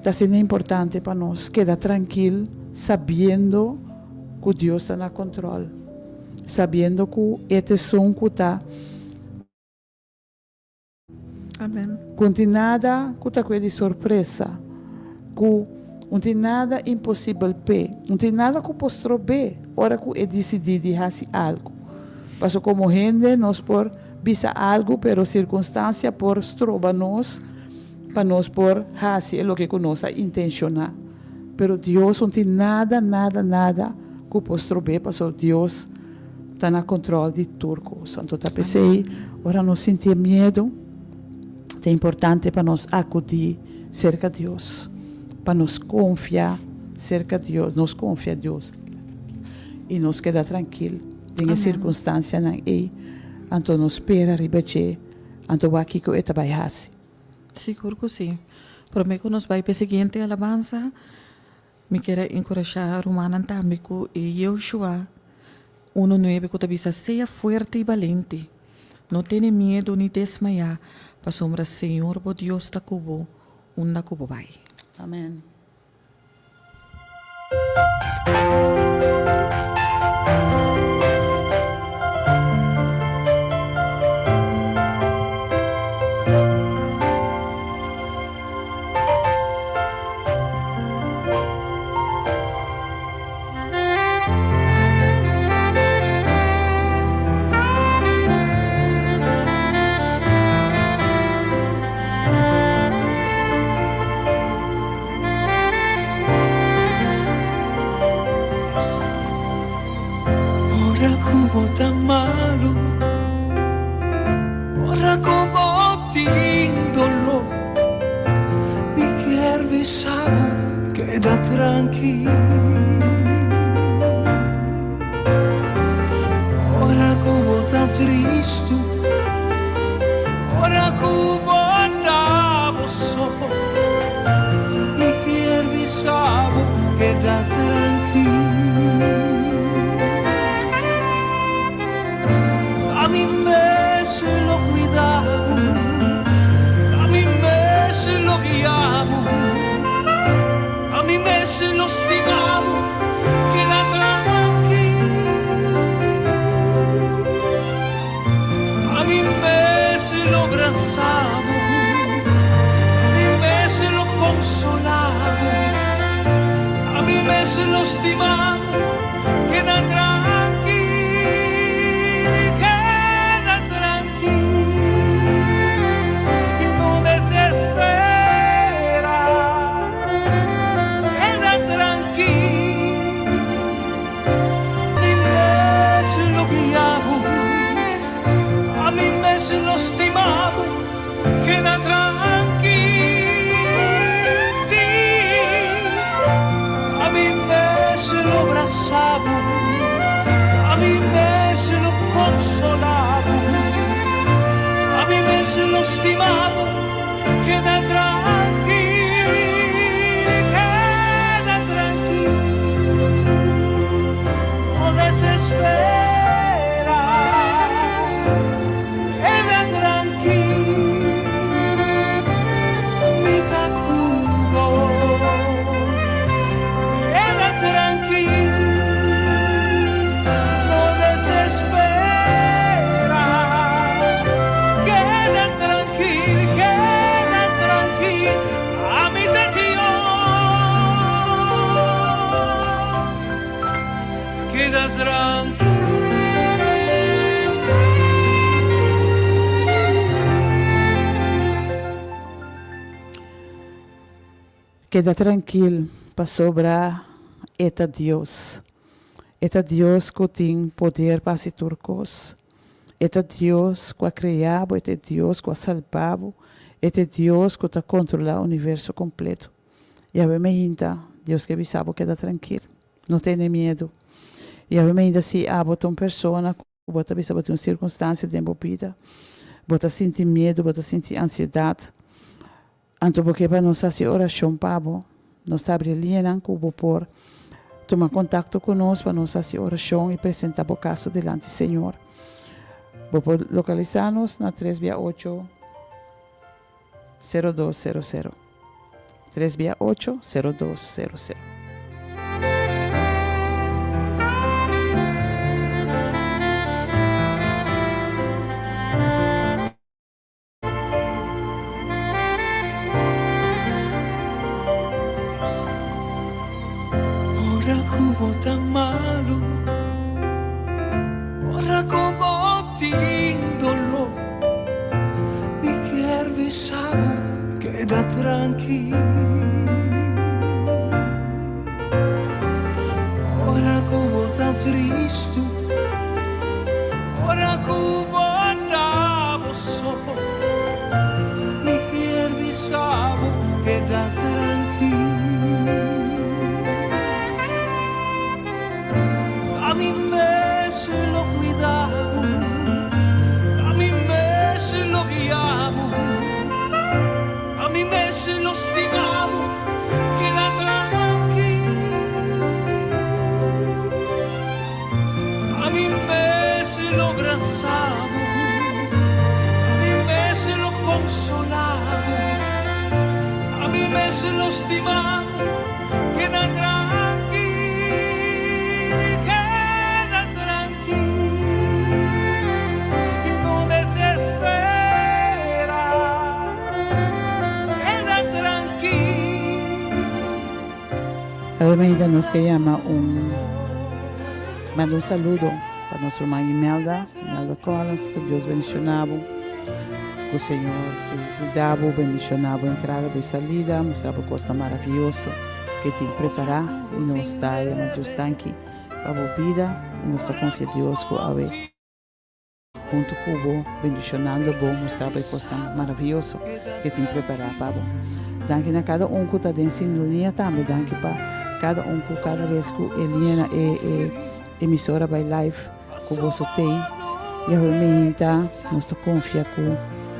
ta asina importante pa nos keda trankil sabiendo ku Dios ta na kontròl, sabiendo ku e ta esun ku ta. Amen. Ku un tin nada ku ta kue di sorpresa, ku un tin nada imposibel p'e, un tin nada ku por strob'é ora ku e disidí di hasi algu. Pasobra komo hende nos por bisa algu, pero sirkunstansia por stroba nos pa nos por hasi e loke ku nos a intenshoná. Pero Dios un tin nada, nada, nada ku por strob'é, pasobra Dios ta na control di tur cos. Anto ta p'esey ora nos sinti e miedo, ta importante pa nos acudi cerca Dios, pa nos confia cerca Dios, nos confia Dios y nos keda trankil den e circunstancianan ey. Anto nos spera riba dje, anto wak kico e ta bay haci. Sigur cu si. Prome cu nos bay p'e siguiente alabansa, Mi kier a enkurashá rumannan tambe ku e Yehoshua unu nuebe ku ta bisa, Sea fuerte i balente, no tene miedu ni desmayá, pasobra Señor bo Dios ta ku bo unda ku bo bai. Amen. Ora ku bo ta malu, ora ku bo tin doló. Mi kier bisa bo keda trankil. Ora ku bo ta tristu, ora ku bo ta bo so, mi kier bisa bo keda trankil. Ta mi mes lo cuida bo, ta mi mes lo guia bo, ta mi mes lo stima bo, keda trankil. Ta mi mes lo brasa bo, ta mi mes lo consola bo, ta mi mes lo stima bo. Keda trankil, keda trankil, i no desesperá. stima bo, keda trankil, keda trankil, no desespera, keda trankil, mi ta ku bo, keda trankil, no desespera, keda trankil, keda trankil, ami ta Dios, keda trankil. Keda trankil, pasobra e ta Dios. E ta Dios ku tin poder pa hasi tur kos. E ta Dios ku a krea bo, e ta e Dios ku a salba bo, e ta e Dios ku ta kontrolá universo kompleto. Yahweh meinta, Dios ke bisa bo keda trankil, no tene miedu. Yahweh meinta si abo ta un persona ku bo ta bisa bo tin un sirkunstansia den bo bida, bo ta sinti miedu, bo ta sinti ansiedat, Anto bo ke pa nos hasi orashon pa bo? Nos ta abri liñanan ku bo por tuma kontakto ku nos pa nos hasi orashon i presentá bo kaso dilanti Señor. Bo por lokalisá nos na tres bia ocho, sero dos sero sero. Tres bia ocho, sero dos sero sero. Ora ku bo ta malu, ora ku bo tin doló, mi kier bisa bo keda trankil. Ora ku bo ta tristu, Ora ku bo ta bo so, mi kier bisa bo keda trankil. Ta mi mes lo kuida bo, ta mi mes lo guia bo, ta mi mes lo stima bo, keda trankil. Ami mes lo brasa bo, ami mes lo consola bo, ami mes lo stima bo, keda trankil, keda trankil y no desespera, keda trankil. Awe mainta nos ke yama un manda un saludo pa nos ruman Imelda, Imelda Collins, ku Dios bendiciona bo, ku Señor sigui cuida bo, bendiciona bo entrada, bo salida, mustra bo cosnan maraviyoso ke tin prepara y nos ta yama Dios danki pa bo bida y nos ta confia Dios ku awe Huntu ku bo, bendishonando bo, mustra bo e kosnan maravioso ke tin prepará pa bo. Danki na kada un ku ta den sintonia tambe. Danki pa kada un ku kada bes ku e liña na e e emisora bai live ku boso tei. Yahweh meinta nos ta konfia ku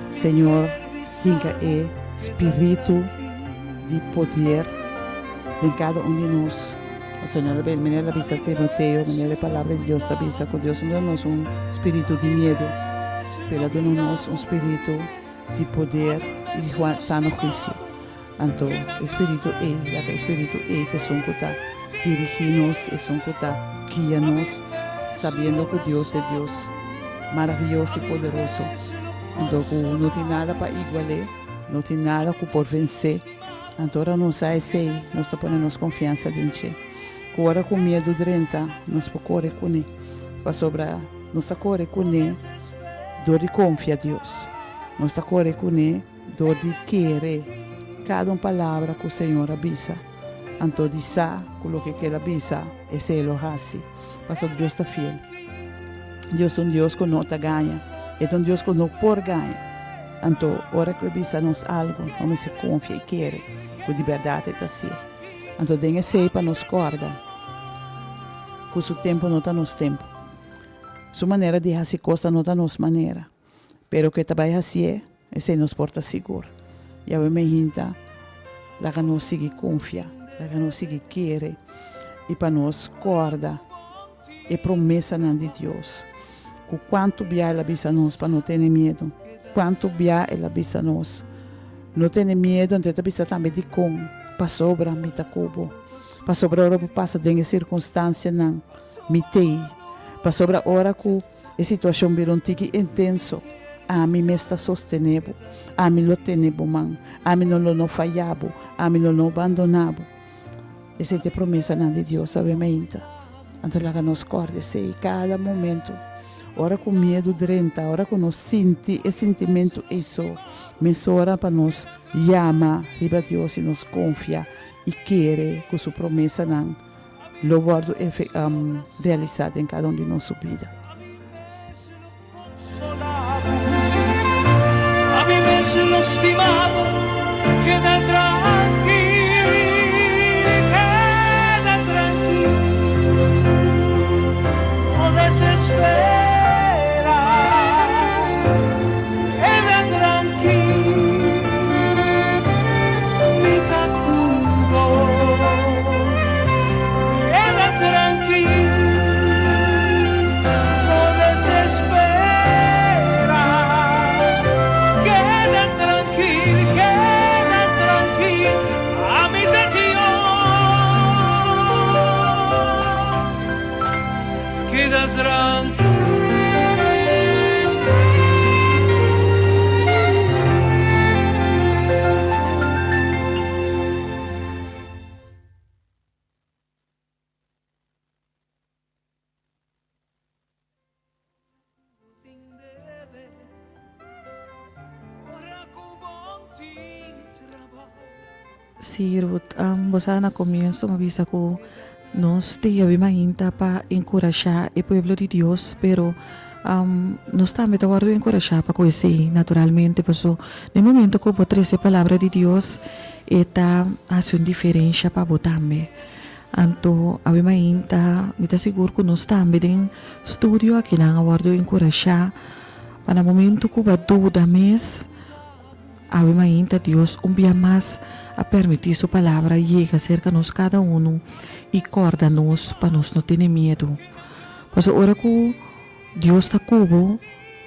Señor hinka e spiritu di poder den kada un di nos. Pasobra no manera el a bisa Timoteo, manera e Palabra di Dios ta bisa ku Dios no duna nos un spiritu di miedu, pero el a duna nos un spiritu di poder i di sano huisio. Anto e spiritu ei, ya ku e spiritu ei ta esun ku ta dirigí nos, esun ku ta guia nos, sabiendo ku Dios ta e Dios maravioso i poderoso, anto ku no tin nada pa igual'é, no tin nada ku por vens'é. Anto ora nos sa esei, nos ta pone nos konfiansa den dje. Ku ora ku miedu drenta, nos por kore kuné, pasobra nos ta kore kuné dor di konfia Dios. Nos ta kore kuné dor di kere kada un palabra ku Señor a bisa, anto di sa ku loke ku El a bisa, esei lo hasi, pasobra Dios ta fiel. Dios ta un Dios ku no ta gaña. E ta un Dios ku no por gaña. Anto, ora ku e bisa nos algu, nos mester konfia i kere ku di bèrdat e ta hasié. Anto den esei pa nos kòrda ku su tempu no ta nos tempu. Su manera di hasi kos ta no ta nos manera. Pero ku e ta bai hasié. Esei nos por ta sigur. Yahweh me hinta, laga nos sigui konfia, laga nos sigui kere i pa nos kòrda e promesanan di Dios. Ku kuantu bia el a bisa nos pa no tene miedu? Kuantu bia el a bisa nos no tene miedu? Anto e ta bisa tambe dikon, Pasobra mi ta ku bo. Pasobra ora bo pasa den e sirkunstansianan, mi t'ei. Pasobra ora ku e situashon bira un tiki intenso, ami mes ta sostené bo. Ami lo tene bo man. Ami no lo no faya bo. Ami lo no bandoná bo. Esei ta e promesanan di Dios awe mainta. Anto laga nos kòrda esei kada momentu. Ora ku miedu drenta, ora ku nos sinti e sintimentu ei so, mesora pa nos yama riba Dios i nos konfia i kere ku su promesanan lo wòrdu realisá den kada un di nos su bida. Sí, Ruth, bo sa na comienzo mi a bisa cu nos tin yabi mainta pa encurasha e pueblo di Dios, pero nos tambe ta wordo encurasha pa cu esey naturalmente, paso den momento cu bo trece palabra di Dios e ta haci un diferencia pa bo tambe. Anto awe mainta mi ta sigur ku nos tambe den studio akinan a wòrdu enkurashá pa na momentu ku bo a duda mes, awe mainta Dios un bia mas a permití su palabra yega serka nos kada unu i kòrda nos pa nos no tene miedu. Pasobra ora ku Dios ta ku bo,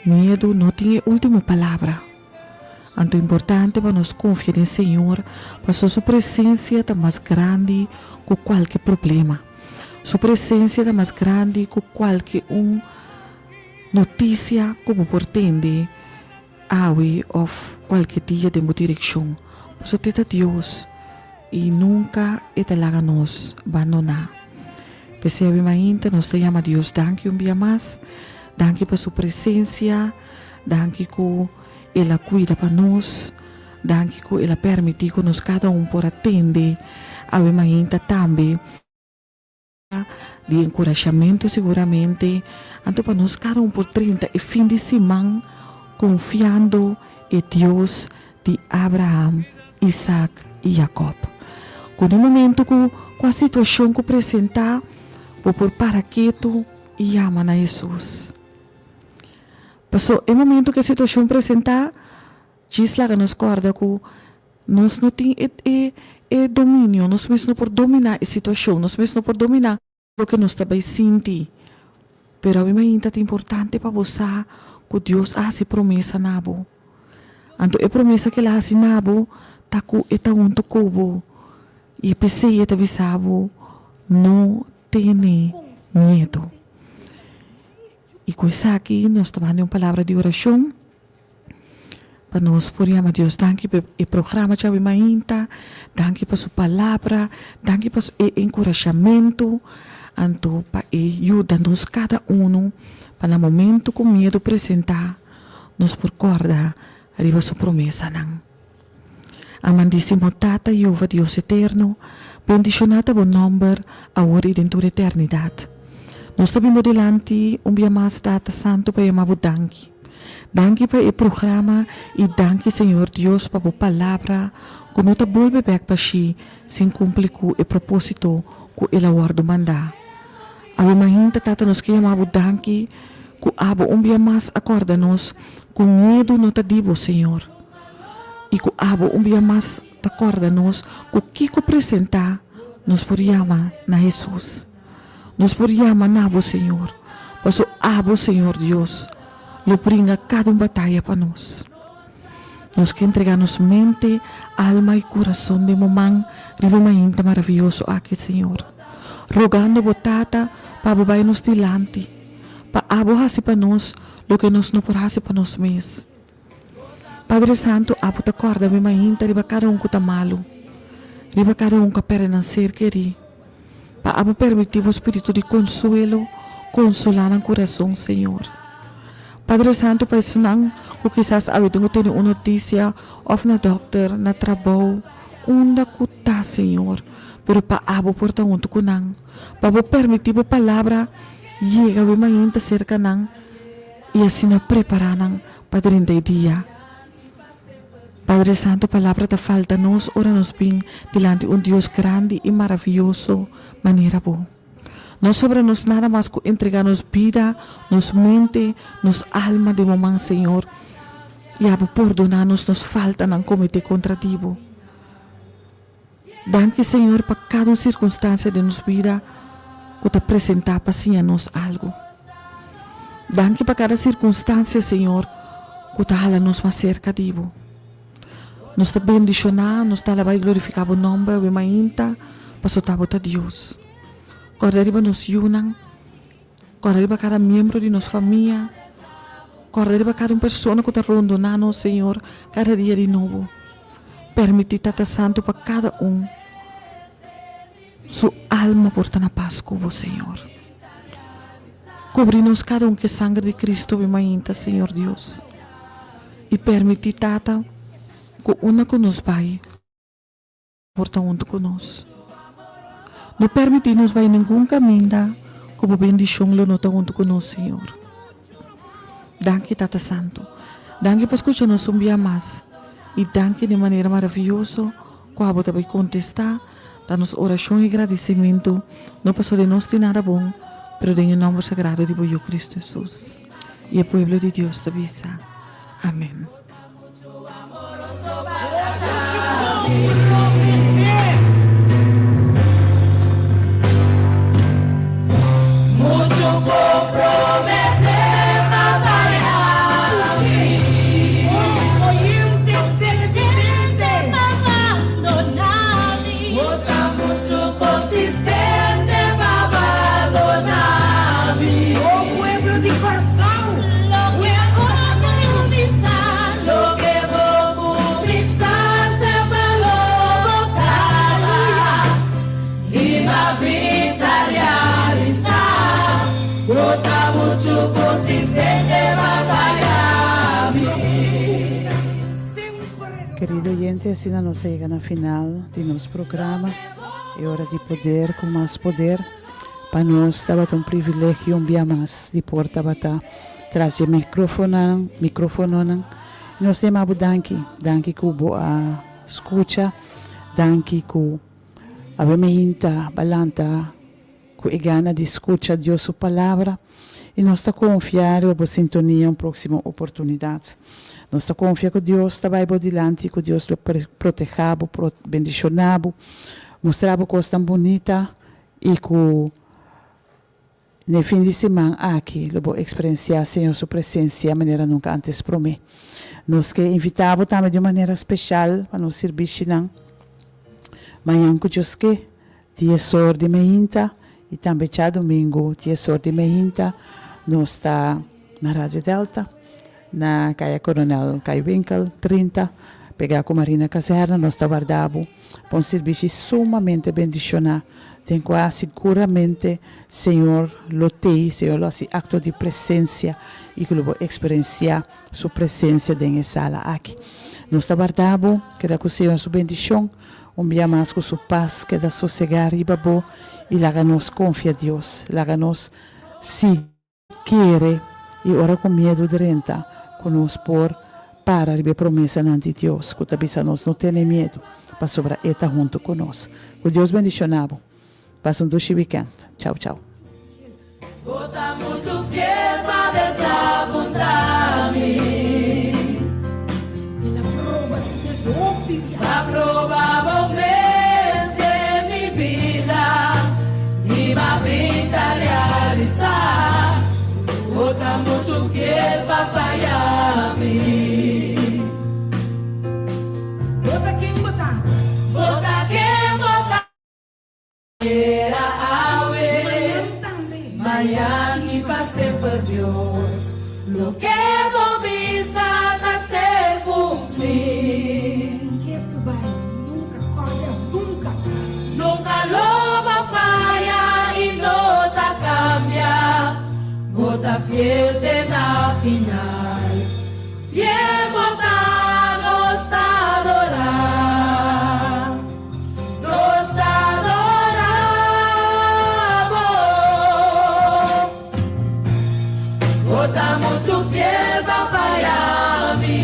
miedu no tin e último palabra. Anto importante pa nos konfia den Señor paso su presensia ta mas grandi ku kualke problema. Su presensia ta mas grandi ku kualke un notisia ku bo por tende awe òf kualke dia den bo direkshon. Paso te ta Dios i nunka e ta laga nos bandoná. P'esei awe mainta nos ta yama Dios danki un bia mas. Danki pa su presensia. Danki ku El a kuida pa nos. Danki ku El a permití ku nos kada un por a tende awe mainta tambe di enkurashamentu siguramente. Anto pa nos kada un por drenta e fin di siman konfiando e Dios di Abraham, Isaac i Jacob. Ku den momento ku kua situashon ku presentá bo por para ketu i yama na Hesus. Paso e momento ku e situashon presentá, djis laga nos kòrda ku nos no tin e e e dominio, nos mes no por dominá e situashon, nos mes no por dominá loke nos ta bai sinti. Pero awe mainta ta importante pa bo sa ku Dios a hasi promesa na bo. Anto e promesa ku el a hasi na bo ta ku e ta huntu ku bo. I p'esei e ta bisa bo, No tene miedu. I ku esaki nos ta manda un palabra di orashon pa nos por yama Dios danki pa e programa djawe mainta, danki pa su palabra, danki pa e enkurashamentu, anto pa e yuda nos kada unu pa na momento ku miedu presentá nos por kòrda riba su promesanan. Amandísimo Tata Jehova Dios eterno, bendishoná ta bo nòmber awor i den tur eternidat. Nos ta bin bo dilanti un bia mas Tata Santu pa yama bo danki. Danki pa e programa i danki Señor Dios pa bo palabra ku no ta bolbe bèk bashí sin kumpli ku e propósito ku el a wòrdu mandá. Awe mainta Tata nos ke yama bo danki ku abo un bia mas a kòrda nos ku miedu no ta di bo Señor. i ku abo un bia mas ta kòrda nos ku kiko presentá nos por yama na Hesus. Nos por yama na bo, Señor, paso abo, Señor Dios, lo bringa kada un bataya pa nos. Nos ke entregá nos mente, alma i kurason den bo man riba e mainta maravioso aki, Señor, rogando bo Tata pa bo bai nos dilanti, pa abo hasi pa nos loke nos no por hasi pa nos mes. Padre Santu, abo ta kòrda mi mainta riba kada un ku ta malu, riba kada un ku a pèrdè nan ser kerí. Pa abo permití bo spiritu di konsuelo konsolá nan kurason, Señor. Padre Santu, pa esnan ku kisas awe tin ku tene un notisia òf na dòkter, na trabou, unda ku ta, Señor, pero pa abo por ta huntu ku nan. Pa bo permití bo palabra yega awe mainta serka nan i asina prepará nan pa drenta e dia. Padre Santo palabra ta falta nos ora nos bin dilanti un Dios grandi i maravioso manera bo. No sobra nos nada mas ku entrega nos bida, nos mente, nos alma den bo man Señor i abo pordona nos nos faltanan komete kontra di bo. Danki Señor pa kada un sirkunstansia den nos bida ku ta presentá pa siña nos algu. Danki pa kada sirkunstansia Señor ku ta hala nos mas serka di bo. Nos ta bendishoná, nos ta alabá i glorifiká bo nòmber awe mainta pasobra ta bo ta Dios. Kòrda riba nos yunan, kòrda riba kada miembro di nos famia, kòrda riba kada un persona ku ta rondoná nos Señor kada dia di nobo. Permití Tata Santu pa kada un su alma por ta na pas ku bo, Señor. Kubri nos kada un ku e sanger di Cristo bo mainta, Señor Dios. I permití, Tata, ku unda ku nos bai, por ta huntu ku nos. No permití nos bai ningun kaminda ku bo bendishon lo no ta huntu ku nos, Señor. Danki, Tata Santu. Danki pa skucha nos un bia mas. I danki den manera maravioso ku abo ta bai kontestá ta nos orashon i gradisimentu, no pasobra di nos tin nada bon, pero den e nòmber sagrado di bo Yu Kristu Hesus. I e pueblo di Dios ta bisa, Amèn. Kerido oyente, asina nos a yega na final di nos programa E Ora di Poder ku Mas Poder. Pa nos tabata un privilegio un bia mas di por tabata tras dje microfonan, microfononan. Nos ta yama bo danki, danki ku bo a skucha, danki ku awe meinta ba lanta ku e gana di skucha Dios su palabra i nos ta konfia riba bo sintonia un próksimo oportunidat. Nos ta konfia ku Dios ta bai bo dilanti, ku Dios lo proteha bo, bendishoná bo, mustra bo kosnan bunita i ku n'e fin di siman aki lo bo eksperensiá Señor su presensia manera nunka ántes promé. Nos ke invitá bo tambe di un manera speshal pa nos sirbishinan mañan ku Dios ke, dies or di meinta i tambe djadumingu dies or di meinta nos ta na Radio Delta na Kaya Coronel Kaiwinkel 30 pegá ku Marina Kazèrne. Nos ta warda bo pa un sirbishi sumamente bendishoná den kua siguramente Señor lo tei, Señor lo hasi akto di presensia i ku lo bo eksperensiá Su presensia den e sala aki. Nos ta warda bo, keda ku Señor su bendishon, un bia mas ku Su pas keda sosegá riba bo i laga nos konfia Dios, laga nos sigui kere i ora ku miedu drenta ku nos por para riba e promesanan di Dios ku ta bisa nos no tene miedu pasobra e ta huntu ku nos. Ku Dios bendishoná bo. Pasa un dushi wikènt. Chau chau. Bo ta muchu fiel pa desapuntá mi. riba su mes hopi biaha. Pa proba bo mes den mi bida i m'a bin ta realisá ku bo ta muchu fiel pa faya mi. Bo ta ken bo ta. Bo ta ken bo ta. Era awe, Mañan tambe. Mañan i pa semper Dios, loke bo bisa ta ser cumplí. Ke tu bai, nunca corda, nunca. Nunca lo bo faya i no ta cambia, bo ta fiel te na final. Fiel bo ta, nos ta adorá. Nos ta adorá bo. Bo ta muchu fiel pa faya mi.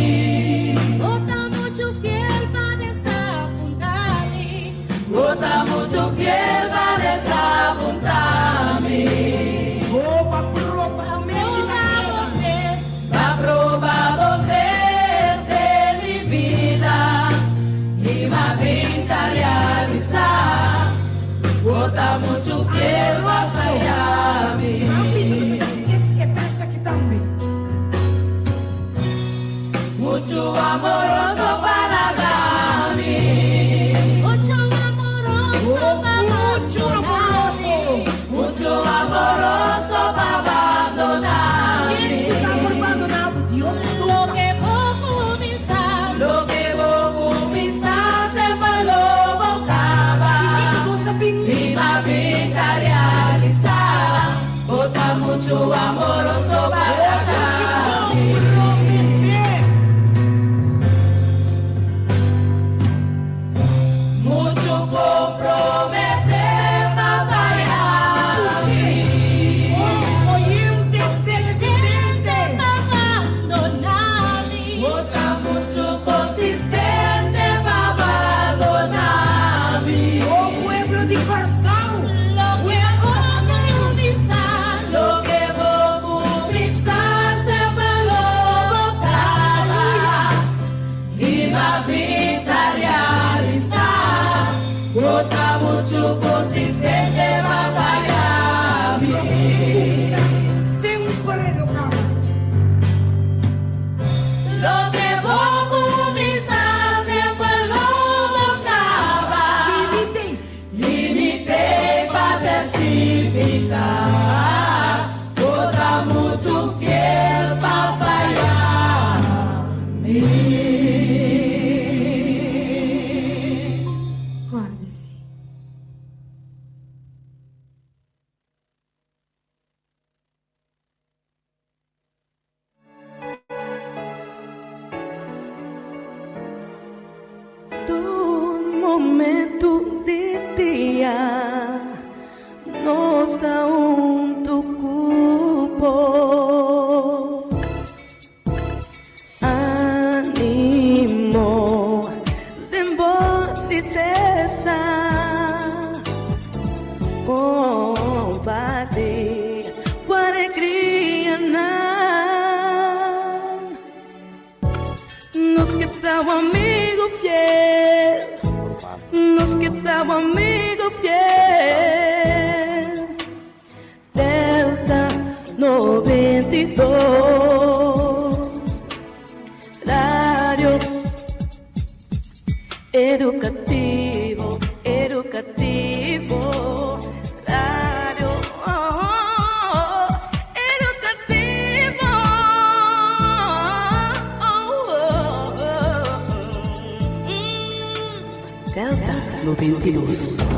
Bo ta muchu fiel pa desapuntá mi. Bo ta muchu fiel pa desapuntá mi. Bo pa proba bo mes i ta Proba bo keda. mes. Pa proba bo mes den mi bida i m'a bin ta realisá bo ta muchu fiel pa Amoroso. faya mi. Nan bisa ku ta es e ta esaki tambe. Muchu amoroso pa laga mi. Muchu amoroso Oh, pa muchu bandoná amoroso. mi. Muchu amoroso pa bandoná Ken ku ta mi. por bandoná bo? Dios nunka. Loke bo kuminsá. Loke bo kuminsá semper lo bo kaba. I kiko nos a bin. I m'a bin ta realisá bo ta muchu amoroso pa Oh, laga muchu mi. komprometé. Muchu komprometé pa faya Skucha. mi. Oh, oyente Konsistente televidente. pa bandoná mi. Bo ta muchu konsistente pa bandoná mi. Oh, pueblo di Kòrsou. Loke bo kuminsá. Loke bo kuminsá semper lo bo kaba. I m'a bin ta realisá bo ta muchu konsistente pa faya mi. Loke bo kuminsá semper lo kaba. Loke bo kuminsá semper lo bo kaba. I mi t'ei. I mi t'ei pa testifiká bo ta muchu fiel pa faya mi. Kòrda si. Tur momento di dia nos ta huntu ku bo. Animo den bo tristesa, kompartí bo alegrianan. Nos ke ta bo amigu fiel, nos ke ta bo amigu fiel. Delta 92, Radio Edukativo, edukativo, radio oh, edukativo. Oh, oh, oh. Delta 92.